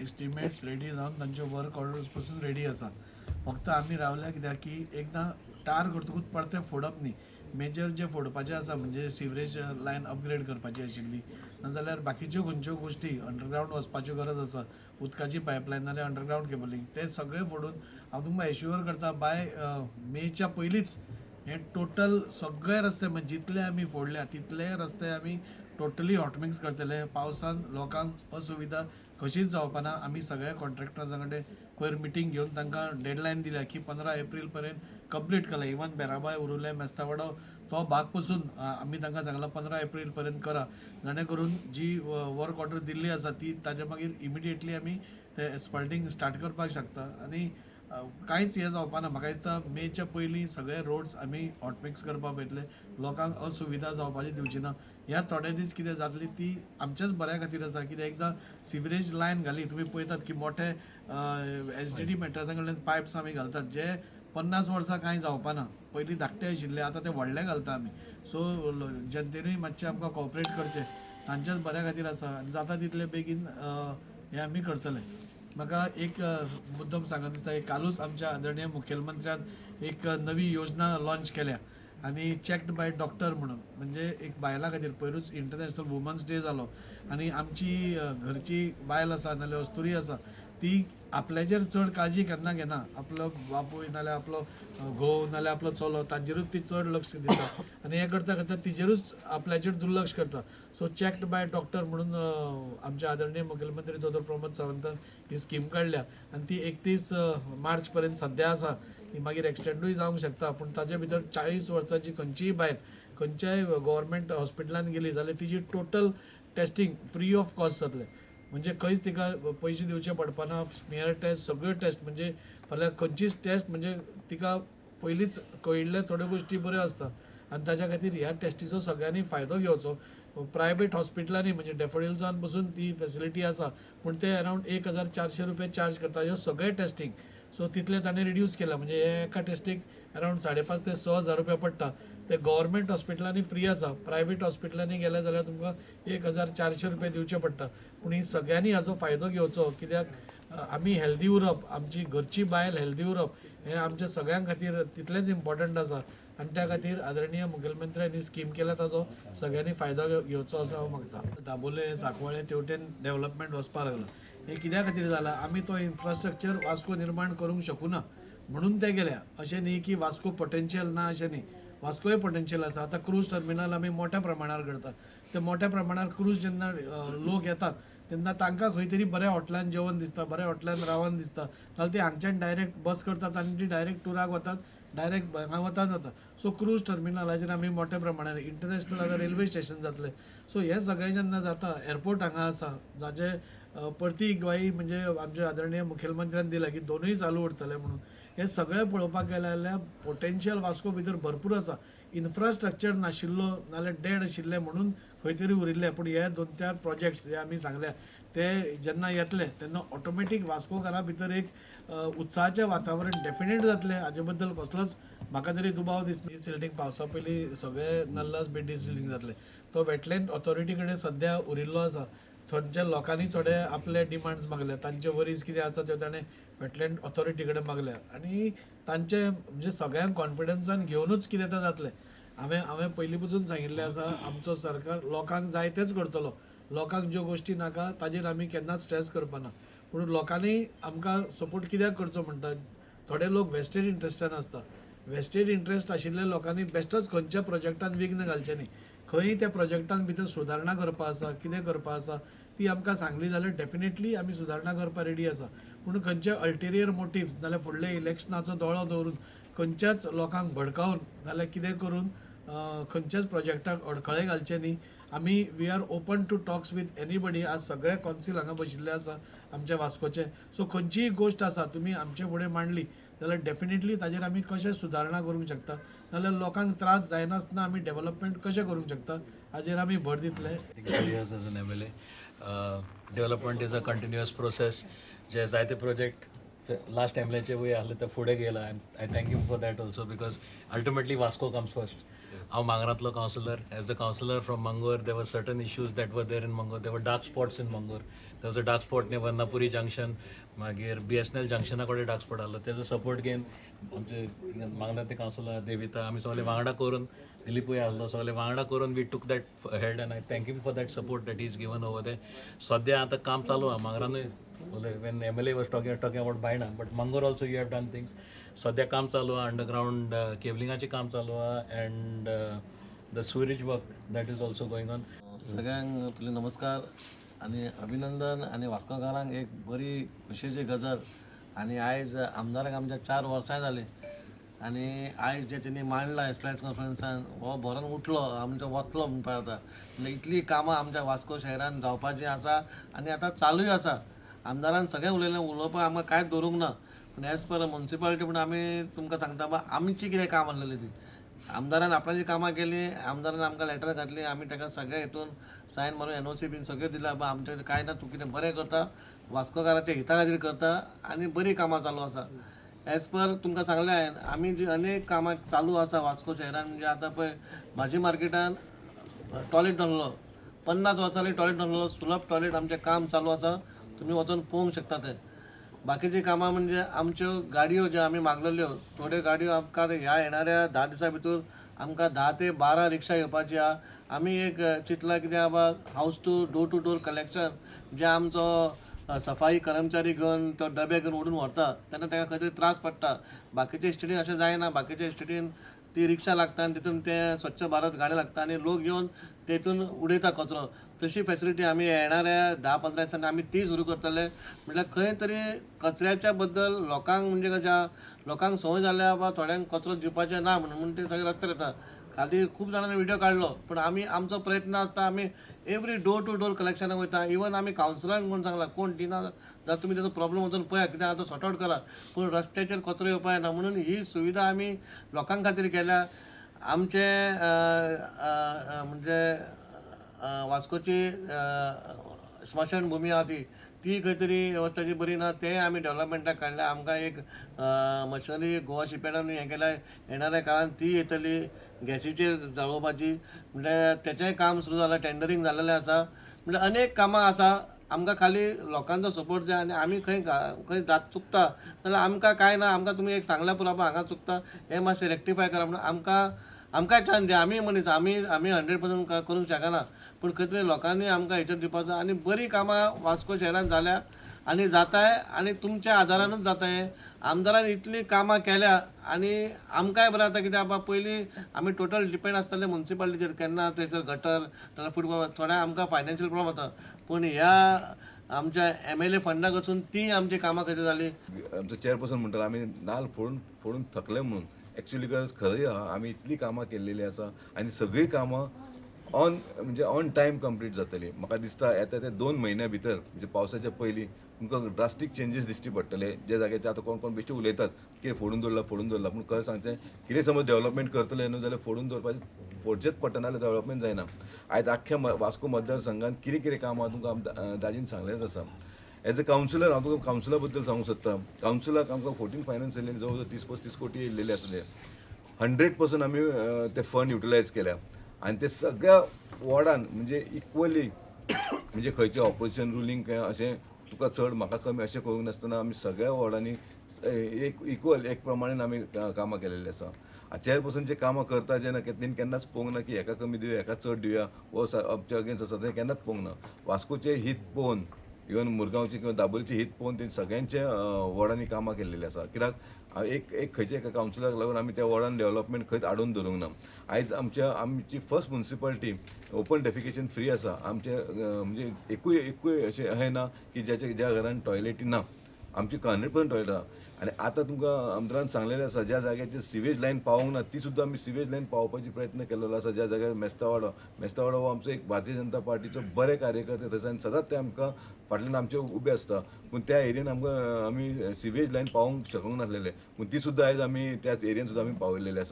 Estimates ready जावन तांच्यो work orders पसून रेडी आसा. फक्त आमी रावल्या कित्याक की एकदां टार करतकूच परतें फोडप न्ही. मेजर जे फोडपाचें आसा म्हणजे सिवरेज लायन अपग्रेड करपाची आशिल्ली, नाजाल्यार बाकीच्यो खंयच्यो गोश्टी अंडरग्रावंड वचपाच्यो गरज आसा, उदकाची पायपलायन नाजाल्यार अंडरग्रावंड केबलिंग, ते सगळें फोडून हांव तुमकां एश्युअर करता बाय मेच्या पयलींच हे टोटल सगळे रस्ते म्हणजे जितले आमी फोडल्या तितले रस्ते आमी टोटली हॉटमिक्स करतले. पावसान लोकांक असुविधा कशीच जावपाना. आमी सगळ्या कॉन्ट्रॅक्टर्सां कडेन पयर मिटींग घेवन तांकां डेडलायन दिल्या की 15 एप्रील पर्यंत कंप्लीट केला. इवन बेराबाय, उरुले, मेस्तावाडो तो भाग पसून आमी तांकां सांगला 15 एप्रील पर्यंत करा, जाणे करून जी वर्क ऑर्डर दिल्ली आसा ती ताच्या मागीर इमिडिएटली आमी ते एस्फाल्टींग स्टार्ट करपाक शकता. आनी कांयच हें जावपाना. म्हाका दिसता मेच्या पयलीं सगळे रोड्स आमी हॉटमिक्स करपाक पळयतले, लोकांक असुविधा जावपाची दिवची ना. ह्या थोडे दीस कितें जातली ती आमच्याच बऱ्या खातीर आसा. कित्याक एकदां सिवरेज लायन घाली, तुमी पळयतात की मोठे एसडीडी मेटर्सां कडल्यान पायप्स आमी घालतात जे 50 वर्सां कांय जावपाना. पयलीं धाकटे आशिल्ले, आतां ते व्हडले घालता आमी. सो जनतेनूय मातशें आमकां कॉपरेट करचें, तांच्याच बऱ्या खातीर आसा आनी जाता तितले बेगीन हें आमी करतले. म्हाका एक मुद्दम सांगत दिसता, कालूच आमच्या आदरणीय मुखेलमंत्र्यान एक नवी योजना लॉन्च केल्या आनी चॅक्ड बाय डॉक्टर म्हणून, म्हणजे एक बायलां खातीर. पयरूच इंटरनॅशनल वुमन्स डे जालो आनी आमची घरची बायल आसा नाल्यार अस्तुरी आसा ती आपल्याचेर चड काळजी केन्ना घेना. आपलो बापूय नाल्यार आपलो घोव नाल्यार आपलो चलो तांचेरूच ती चड लक्ष दिता आनी हें करता करता तिजेरूच आपल्याचेर दुर्लक्ष करता. सो चॅक्ड बाय डॉक्टर म्हणून आमच्या आदरणीय मुखेलमंत्री दोतोर प्रमोद सावंतान ही स्कीम काडल्या आनी ती 31 मार्च पर्यंत सद्या आसा. ती मागीर एक्सटेंडूय जावंक शकता, पूण ताजे भितर 40 वर्सांची खंयचीय बायल खंयच्याय गव्हर्मेंट हॉस्पिटलान गेली जाल्यार तिजी total testing free of cost जातलें. म्हणजे खंयच तिका पयशे दिवचे पडपाना. स्मियर टेस्ट, सगळ्यो टेस्ट, म्हणजे फाल्यां खंयचीच टेस्ट म्हणजे तिका पयलींच कळिल्ले थोड्यो गोश्टी बऱ्यो आसता आनी ताच्या खातीर ह्या टेस्टीचो सगळ्यांनी फायदो घेवचो. प्रायवेट हॉस्पिटलांनी म्हणजे डॅफोडिल्सान पसून ती फेसिलिटी आसा, पूण ते अरावंड 1400 रुपया चार्ज करता ह्यो सगळे टेस्टींग. सो तितले ताणें रिड्यूस केला, म्हणजे हे एका टेस्टीक अरावंड 5,500 ते 6,000 रुपया पडटा. ते गव्हर्मेंट हॉस्पिटलांनी फ्री आसा, प्रायवेट हॉस्पिटलांनी गेले जाल्यार तुमकां 1400 रुपया दिवचे पडटा. पूण ही सगळ्यांनी हाचो फायदो घेवचो, कित्याक आमी हेल्दी उरप, आमची घरची बायल हेल्दी उरप हें आमच्या सगळ्यां खातीर तितलेंच इम्पॉर्टंट आसा. आनी त्या खातीर आदरणीय मुखेलमंत्र्यांनी स्कीम केल्या ताचो सगळ्यांनी फायदो घेवचो असो हांव मागता. दाबोले, सांकवाळे तेवटेन डेव्हलपमेंट वचपाक लागलां. हें कित्या खातीर जालां, आमी तो इन्फ्रास्ट्रक्चर वास्को निर्माण करूंक शकूना म्हणून ते गेल्या. अशें न्ही की वास्को पोटेन्शियल ना, अशें न्ही, वास्कोय पोटेन्शियल आसा. आतां क्रूज टर्मिनल आमी मोठ्या प्रमाणार करता, ते मोठ्या प्रमाणार क्रूज जेन्ना लोक येतात तेन्ना तांकां खंय तरी बऱ्या हॉटेलान जेवण दिसता, बऱ्या हॉटेलान रावन दिसता, जाल्यार ती हांगच्यान डायरेक्ट बस करतात आनी ती डायरेक्ट टुराक वतात, डायरेक्ट हांगा वतात जाता. सो क्रूज टर्मिनलाचेर आमी मोठ्या प्रमाणान इंटरनॅशनल आतां रेल्वे स्टेशन जातलें. सो हें सगळें जेन्ना जाता, एअरपोर्ट हांगा आसा जाचे परती ग्वाही म्हणजे आमच्या आदरणीय मुखेलमंत्र्यान दिला की दोनूय चालू उरतले म्हणून. हें सगळें पळोवपाक गेलें जाल्यार पोटेन्शियल वास्को भितर भरपूर आसा. इन्फ्रास्ट्रक्चर नाशिल्लो नाल्यार डेड आशिल्लें म्हणून खंय तरी उरिल्लें, पूण हे 2-4 प्रोजेक्ट्स जे आमी सांगल्या ते जेन्ना येतले तेन्ना ऑटोमॅटीक वास्कोकारा भितर एक उत्साहाचें वातावरण डेफिनेट जातलें. हाजे बद्दल कसलोच म्हाका तरी दुबाव दिसना. डिसिल्टींग पावसा पयलीं सगळे नल्लास बी डिसिल्टींग जातले. तो वेटलँड ऑथॉरिटी कडेन सद्या उरिल्लो आसा. थंयच्या लोकांनी थोडे आपले डिमांड्स मागल्या, तांचे वरीज कितें आसा त्यो ताणें वेटलँड ऑथॉरिटी कडेन मागल्या आनी तांचे म्हणजे सगळ्यांक कॉन्फिडन्सान घेवनूच कितें तें जातलें. हांवें पयलीं पसून सांगिल्लें आसा, आमचो सरकार लोकांक जाय तेंच करतलो, लोकांक ज्यो गोश्टी नाका ताजेर आमी केन्नाच स्ट्रेस करपाना. पूण लोकांनी आमकां सपोर्ट कित्याक करचो म्हणटा, थोडे लोक वेस्टेड इंट्रस्टान आसता. वेस्टेड इंट्रस्ट आशिल्ल्या लोकांनी बेश्टोच खंयच्या प्रोजेक्टान विघ्न घालचें न्ही. खंय त्या प्रोजेक्टान भितर सुदारणा करपा आसा, कितें करपा आसा ती आमकां सांगली जाल्यार डेफिनेटली आमी सुदारणा करपाक रेडी आसा. पूण खंयचे अल्टेरियर मोटिव्स नाल्यार फुडल्या इलेक्शनाचो दोळो दवरून खंयच्याच लोकांक भडकावन नाल्यार कितें करून खंयच्याच प्रोजेक्टाक अडखळे घालचे न्ही. आमी we are open to talks with anybody. आज सगळे कौन्सिल हांगा बशिल्ले आसा आमच्या वास्कोचे. सो खंयचीय गोश्ट आसा तुमी आमचे फुडें मांडली जाल्यार डेफिनेटली ताजेर आमी कशें सुदारणा करूंक शकता, नाल्यार लोकांक त्रास जायनासतना आमी डेव्हलपमेंट कशें करूंक शकता हाजेर आमी भर दितले. Development is a continuous process. जे जायते प्रोजेक्ट लास्ट टायमलाचे वय आसले ते फुडें गेला. I thank you for that also, because ultimately Vasco comes first. हांव मांगरांतलो councillor. As a councillor from Mangor, there were certain issues that were there in Mangor. There were dark spots in Mangor. There was a dark spot near Varnapuri junction, मागीर BSNL जंक्शना कडेन dark spot आसलो. तेजो support घेवन आमचे मांगरांतले councillor Devita, आमी सगळे वांगडा करून, दिलीपूय आसलो, सगळे वांगडा करून we took that head and I thank him for that support that is given over there. सद्या आतां काम चालू आहा मांगरानूय. When MLA was talking about Baina, but Mangor also you have done things. सद्या काम चालू आहा, अंडरग्रावंड केबलिंगाचें काम चालू आहा and the sewerage work that is also going on. सगळ्यांक पयलीं नमस्कार आनी अभिनंदन आनी वास्कोकारांक एक बरी खुशयेची गजाल. आनी आयज आमदाराक आमच्या 4 वर्सां जालीं आनी आयज जे तेणी मांडला प्रेस कॉन्फरन्सान हो भरोन उठलो, आमचो वतलो म्हणपाक जाता. म्हणजे इतलीं कामां आमच्या वास्को शहरान जावपाचीं आसा आनी आतां चालूय आसा. आमदारान सगळें उलयलें, उलोवपाक आमकां कांयच दवरूंक ना. पूण एज पर मुन्सिपालिटी म्हणून आमी तुमकां सांगता बा आमची कितें काम आसलेली ती आमदारान आपणाची कामां केली. आमदारान आमकां लेटर घातली, आमी ताका सगळें हितून सायन मारून NOC बीन सगळें दिलां. बा आमचें कांय ना, तूं कितें बरें करता, वास्कोकाराच्या हिता खातीर करता आनी बरीं कामां चालू आसा. एज पर तुमकां सांगलें हांवें, आमी जी अनेक कामां चालू आसा वास्को शहरान. म्हणजे आतां पळय भाजी मार्केटान टॉयलेट धरलो, 50 वर्सांनी टॉयलेट धरलो, सुलभ टॉयलेट आमचें काम चालू आसा, तुमी वचोन पळोवंक शकता तें. बाकीची कामां म्हणजे आमच्यो गाडयो ज्यो आमी मागलेल्यो, थोड्यो गाडयो आमकां ह्या येणाऱ्या 10 दिसां भितर आमकां 10 ते 12 रिक्षा येवपाची आहा. आमी एक चिंतलां कितें बाबा house to door to door collection, जे आमचो सफाई कर्मचारी घेवन तो डबे घेवन ओडून व्हरता तेन्ना ताका खंय तरी त्रास पडटा. बाकीच्या इस्टेटीन अशें जायना, बाकीच्या इस्टेटीन ती रिक्षा लागता आनी तितून ते स्वच्छ भारत गाडी लागता आनी लोक येवन तेतून उडयता कचरो. तशी फेसिलिटी आमी येणाऱ्या 10-15 दिसांनी आमी ती सुरू करतले. म्हटल्यार खंय तरी कचऱ्याच्या बद्दल लोकांक म्हणजे कशें लोकांक संवय जाल्या वा थोड्यांक कचरो दिवपाचें ना म्हणून ते सगळे रस्त्यार येता. खाली खूब जाणांनी व्हिडिओ काडलो, पूण आमी आमचो प्रयत्न आसता, आमी एवरी डोर टू डोर कलेक्शनाक वयता. इवन आमी कावन्सिलरांक म्हूण सांगलां, कोण दिना जाल्यार तुमी तेजो प्रॉब्लम वचून पळयात कित्याक आतां सॉर्ट आवट करा, पूण रस्त्याचेर कचरो येवपा येना म्हणून ही सुविधा आमी लोकां खातीर केल्या. आमचे म्हणजे वास्कोची स्मशानभूमी आहा ती खंय तरी वेवस्थाची बरी ना, तें आमी डेवलपमेंटाक काडल्या. आमकां एक मशिनरी गोवा शिपयार्डान हें केल्या, येणाऱ्या काळान ती येतली गॅसीचेर जळोवपाची, म्हणल्यार तेचेंय काम सुरू जालां, टेंडरींग जाल्लें आसा. म्हणल्यार अनेक कामां आसा. आमकां खाली लोकांचो सपोर्ट जाय आनी आमी खंय खंय जात चुकता जाल्यार आमकां कांय ना, आमकां तुमी एक सांगल्यार पुरो हांगा चुकता हें मातशें रेक्टिफाय करा म्हणून आमकां आमकांय चान्स दिया. आमी मनीस, आमी आमी 100% करूंक शकना, पूण खंय तरी लोकांनी आमकां हेचेर दिवपाचो. आनी बरीं कामां वास्को शहरान जाल्या आनी जाताय आनी तुमच्या आदारानूच जाता हें. आमदारान इतलीं कामां केल्या आनी आमकांय बरें जाता कित्याक बाबा पयलीं आमी टोटल डिपेंड आसताले मुन्सिपालिटीचेर, केन्ना थंयसर गटर नाल्यार फुटबॉल, थोड्या आमकां फायनान्शियल प्रॉब्लम जाता, पूण ह्या आमच्या MLA फंडा कडसून ती आमची कामां खंय जाली. आमचो चेअरपर्सन म्हणटालो आमी नाल फोडून फोडून थकले म्हणून. एक्चुअली गरज खरी आहा, आमी इतलीं कामां केल्लेलीं आसा आनी सगळीं कामां ऑन म्हणजे ऑन टायम कंप्लीट जातली. म्हाका दिसता येता ते 2 म्हयन्या भितर म्हणजे पावसाच्या पयलीं तुमकां ड्रास्टीक चेंजीस दिश्टी पडटले. जे जाग्याचे आतां कोण कोण बेश्टे उलयतात कितें फोडून दवरला फोडून दवरला, पूण खरें सांगचें कितें समज डेवलपमेंट करतले न्हू जाल्यार फोडून दवरपाचें फोडचेंच पडटा, नाजाल्यार डेवलपमेंट जायना. आयज आख्ख्या वास्को मतदारसंघान कितें कितें कामां तुमकां दाजीन सांगलेंच आसा. एज अ कावन्सिलर हांव तुका कावन्सिला बद्दल सांगूंक सोदता. कावन्सिलाक आमकां 14 फायनान्स येयल्ले, जवळ जवळ 30-35 कोटी येयल्लेले आसले. 100% आमी ते फंड युटिलायज केल्या आनी ते सगळ्या वॉर्डान म्हणजे इक्वली, म्हणजे खंयचें ऑपोजिशन रुलींग अशें तुका चड म्हाका कमी अशें करूंक नासतना आमी सगळ्या वॉर्डांनी एक इक्वल एक प्रमाणेन आमी कामां केलेलीं आसा. चेअरपर्सनचें कामां करता जेन्ना तेणी केन्नाच पळोवंक ना की हेका कमी दिवया हेका चड दिवया वो आमच्या अगेन्स्ट आसा, तें केन्नाच पळोवंक ना. वास्कोचें हीत पळोवन इवन मुरगांवची किंवा दाबोलीची हीत पळोवन तेणी सगळ्यांच्या वॉर्डांनी कामां केल्लेलीं आसा. कित्याक एक एक खंयच्या एका कावन्सिलराक लागून आमी त्या वॉर्डान डेवलपमेंट खंयच आडोवन दवरूंक ना. आयज आमची first municipality open defecation free आसा. आमचे म्हणजे एकूय एकूय अशें हें ना की ज्याच्या ज्या घरान टॉयलेटी ना, आमची 100% टॉयलेट आहा. आनी आतां तुमकां आमदारान सांगलेलें आसा ज्या जाग्याचेर सिवेज लायन पावोंक ना ती सुद्दां आमी सिवेज लायन पावोवपाची प्रयत्न केलेलो आसा. ज्या जाग्यार मेस्तावाडो, मेस्तावाडो हो आमचो एक भारतीय जनता पार्टीचो बरे कार्यकर्ते, थंयसर सदांच ते आमकां फाटल्यान आमचे उबे आसता, पूण त्या एरियेन आमकां आमी सिवेज लायन पावोवंक शकूंक नासलेले, पूण ती सुद्दां आयज आमी त्याच एरियेन सुद्दां आमी पावयलेली आसा.